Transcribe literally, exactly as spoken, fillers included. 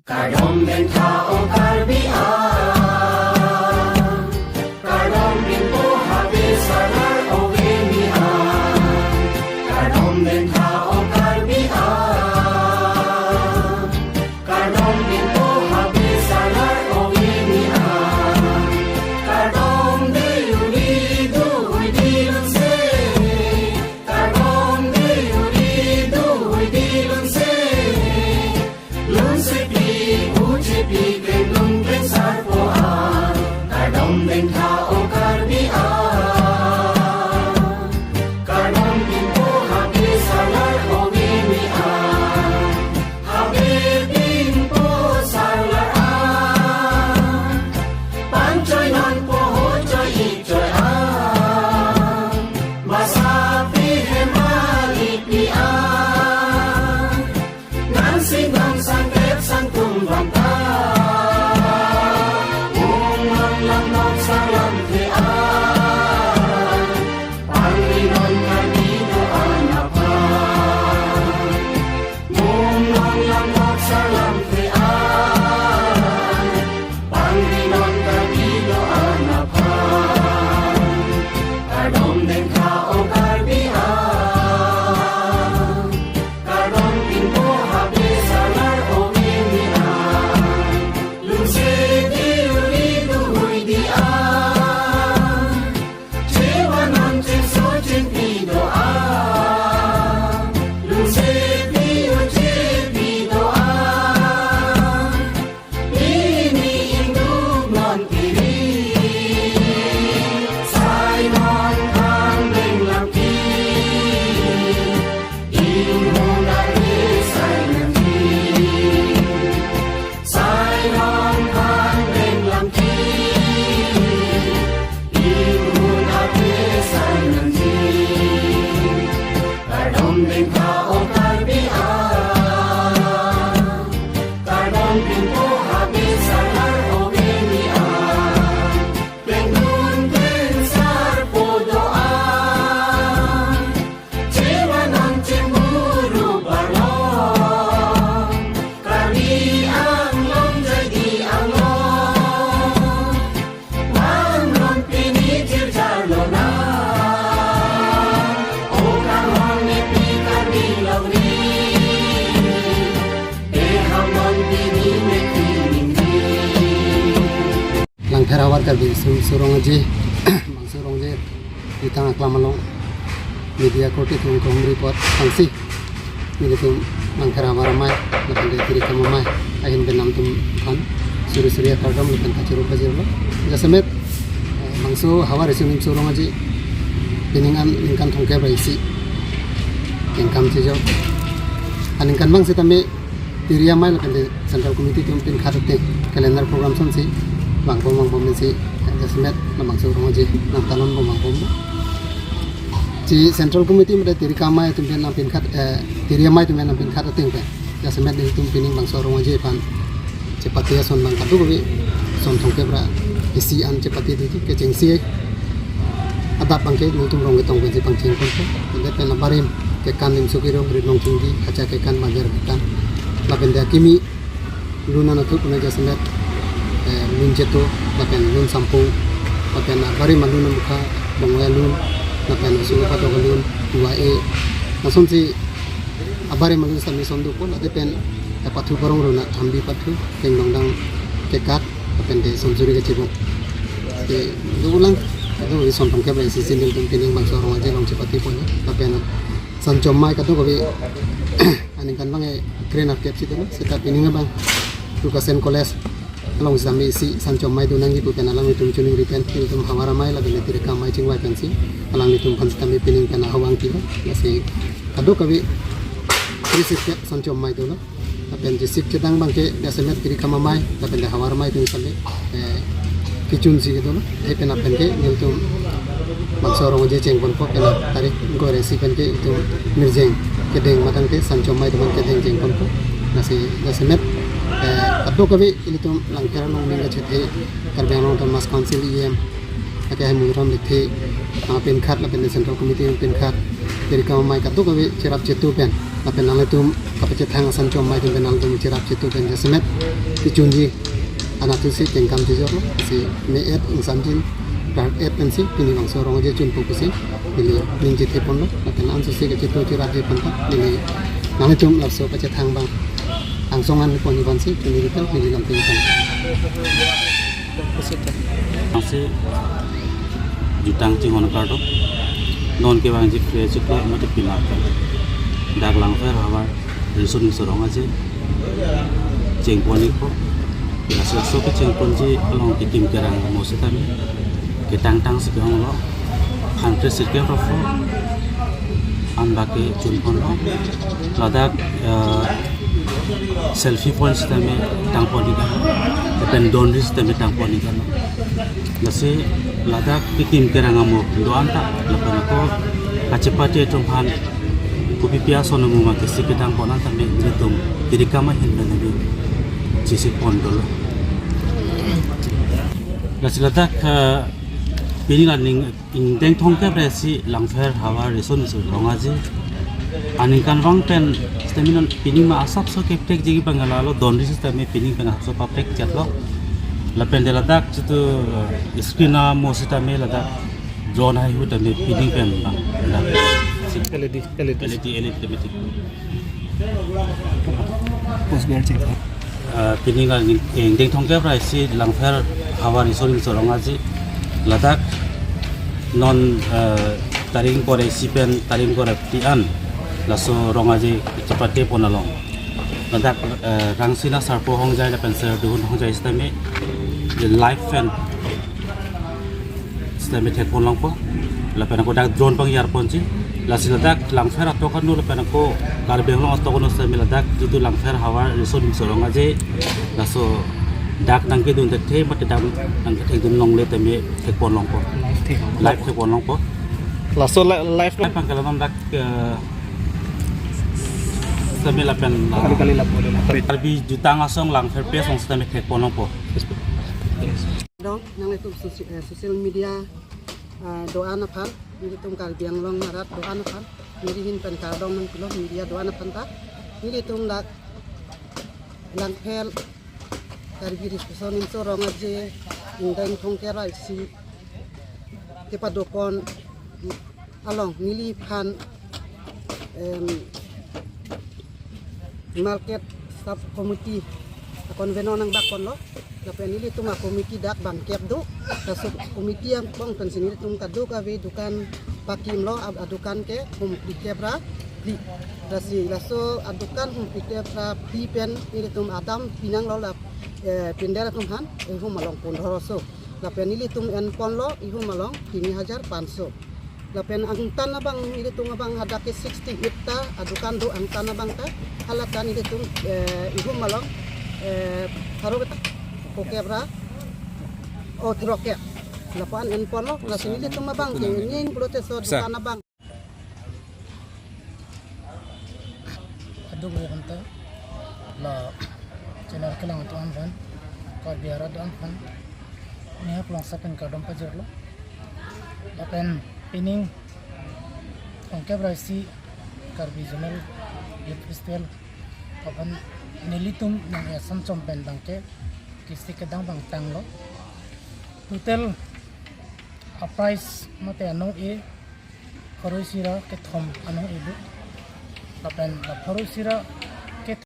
Kardom dengtha o Karbi a, kardom binpo habe salar ove ni a, kardom dengtha o Karbi a, kardom binpo habe salar ove ni a, kardom de uri du hui di lunse, kardom de uri du hui di lunse. Lunsepi, uchepi, klengdun klengsarpo a, kardom dengtha o Karbi a, kardom binpo habe salar ove ni a, habe binpo salar a, panchoi nonpo ho choi-ik choi a, masapi hemalipi a, nang singdong sangkep sangtum vanta. Mung non lam nok salam the a, pangri non kami do-an aphan. Mung non lam nok salam the a, pangri non kami do-an aphan. Kardom dengtha o Karbi a, kardom binpo habe salar ove ni a, lunse di uri du hui di a, chevan non chingso chingpi do a, lunsepi uchepi do a. Pini ingduk non pini, sai non phan denglam ki, inghun ave sai nangji. Sai non phan denglam ki, inghun ave sai nangji. Kardom dengtha o Karbi a, kardom binpo habe salar ove ni a, klengdun klengsarpo do a, chevan non chemburu barlong, Karbi Anglong jaidi Anglong. Bang non pini jirjar lona, o kanghon nepi Karbi longri, beham non pini nepi ningri. Langpher ahavar Karbi Riso Nimso Rong-aje, Bangso Rong-aje, Itang Aklam along media korte atum kehumri apot tangsi nelitum Langpher ahavar amei lapen de Tirikam amei ahin pen nangtum aphan suri suri akardom lapen kachoro pajirlo. Jasemet, eh, Bangso ahavar Riso Nimso Rong-aje pining an ningkan thomkep ra isi kengkam chejok. Aningkan abang sitame Tiri amei lapen de Central Committee atum pinkhat ateng calendar program asonsi vangbom vangbom pensi jasemet la Bangso Rong-aje nangtalon bom vangbom. Chi Central Committee mate Tirikam amei atum pen nangpinkhat, eh, Tiri amei atum pen nangpinkhat ateng pen jasemet nelitum pining Bangso Rong-aje aphan chepate ason abang kadokave son thomkep ra isi an chepate dei kechengsi adap abangke nelitum rong ketong pensi pangcheng ponpo. Lapen abarim kekan Nimso Kirung, Ritnong Chingdi, Hacha kekan, Bajar kekan, lapen de akimi lun anatthu puna jasemet, eh, Lun Cheto, lapen Lun Sampung, lapen abarim alun amukha, Bongwe alun, lapen Sulu Patok alun, Ua E, lasonsi abarim alun sitame son dopo, lapen, eh, pathu parong rona, Thambi pathu, Kengdongdang kekat, lapen de Somsuri kachebong. Te, dolang, do son thomkep ra isi si nelitum pining Bangso Rong-aje along chepate ponlo, lapen Sancho amei kadokave aningkan abang e kre-nerkep si dolo, seta pining abang Lukasen College along sitame isi Sancho amei do nangji pu pen alanglitum choningri pen nelitum ahavar amei lapen Tirikam amei chingvai pensi alanglitum aphan sitame pining pen ahawang kilo. Lasi kadokave kre-sirkep Sancho amei dolo. Lapen jesik chedang abangke jasemet Tirikam amei lapen de ahavar amei atum sitame, eh, kechunsi kedo lo. Lapen lapen ke nelitum Bangso Rong-aje cheng ponpo, pen tarik ingkoi ra isi pen ke itum mirjeng kedeng matang ke Sancho amei atum kedeng cheng ponpo. Lasi jasemet, eh, kadokave ilitum Langpher along ning kachethe, Karbi Anglong Autonomous Council E M, lake Hemuram Lekthe, ah, pinkhat lapen de Central Committee pinkhat, Tirikam amei kadokave cherap chetu pen, lapen nanglitum kapachethang asan chom amei pen nanglitum cherap chetu pen jasemet kechunji anatthu si kengkam chejor lo, si me-et ingsamjin, rat et pensi pini bangso Rong Aje chunpo pusi neli ning chethe ponlo, lapen ansose kachetu cherapji aphan ta neli nanglitum laso kachethang abang angsong an pon ivan si neli tel neli lam pen. Ansi jutang chinghon kardom. Non kevangji Phre Achiklo mate pinaka dak Langpher havar Riso Nimso Rong Aje chengpon ikpo. Laso aso kechengponji along kekim kerang amo sitame ketangtang si kehong lo. Country circle of anbak ke chunpon lo. Ladak, eh, selfie point sitame tangpon iklo, lapen donri sitame tangpon iklo. Lasi ladak kekim kerang amo do-an ta, lapen ako kachepate atum aphan kopi pi ason amo ma kesi ketangpon an tame nelitum tirikam ahin pen neli chisi pon dolo. Lasi ladak, eh, pini la ning ingdeng thomkep ra isi Langpher havar Riso Nimso Rong Aje aningkanvang pen sitame non pini ma asapso keprekji abang lalo, donri sitame pini pen asapso paprek chet lo. Lapen de ladak jitu, eh, screen amo sitame ladak drone haihui tame pini pen bang ladak. L E D, L E D. L E D, L E D tame thik. Post bear check. Eh, pini la ning, eh, ingdeng thomkep ra isi Langpher havar Riso Nimso Rong Aje ladak non, eh, tarik ingkoi ra isi pen tarik ingkoi ra phli an laso Rong Aje chepate pon along ladak, eh, Rangsina Sarpo Hongjai lapen Sir Duhun Hongjai sitame live pen sitame thekpon longpo. Lapen ako dak drone abang yarponji. Lasi ladak Langpher atok ano lapen ako Karbi Anglong atok ano sitame ladak jitu Langpher havar Riso Nimso Rong Aje laso dak nangkedun thekthe mate dak nangkethekdun longle tame thekpon longpo. Live thek. Live thekpon longpo. Laso li-, live lo. Live abang ke la non dak, eh, sitame lapen, eh, kali-kali lapu le lapu. Karbi jutang asong Langpher page along sitame thekpon longpo. Dong, nanglitum sosi-, eh, social media, ah, do-an aphan, nelitum Karbi Anglong arat do-an aphan, neli ahin pen kardom nangpilo media do-an aphan ta, nelitum dak Langpher Karbi Riso Nimso Rong Aje ingdeng thomkep ra isi kepadopon along neliphan, em, market sub committee a-convener nangbak ponlo. Lapen nelitum a-committee dak bangkep do. Laso committee angbong pensi nelitum kadokave dukan pakimlo, a-, adukan ke humphlikep ra phli. Lasi laso adukan humphlikep ra phli pen nelitum adam pinanglo la, eh, pandal atum aphan, eh, ihum along pondoroso. Lapen nelitum enponlo ihum along tini hajar panso. Lapen angtan abang nelitum abang hadak ke sixty-eight ta adukan do, angtan abang ta, hala ta nelitum, eh, ihum along, eh, pharo kep ta, phokep ra, oh, throkep. Lapu-an enponlo, lasi nelitum abang ke ning pulote laso dukan abang. Aduk le anta la channel kelang atum aphan, Karbi arat atum aphan, ne haklong sapen kardom pajirlo. Lapen pini thomkep ra isi Karbi Zonal Youth Festival aphan nelitum nang asam chom pen bangke kisi kedang bang tanglo. Total a-prize mate anong-e pharo isi ra kethom anong-e do. Lapen la pharo isi ra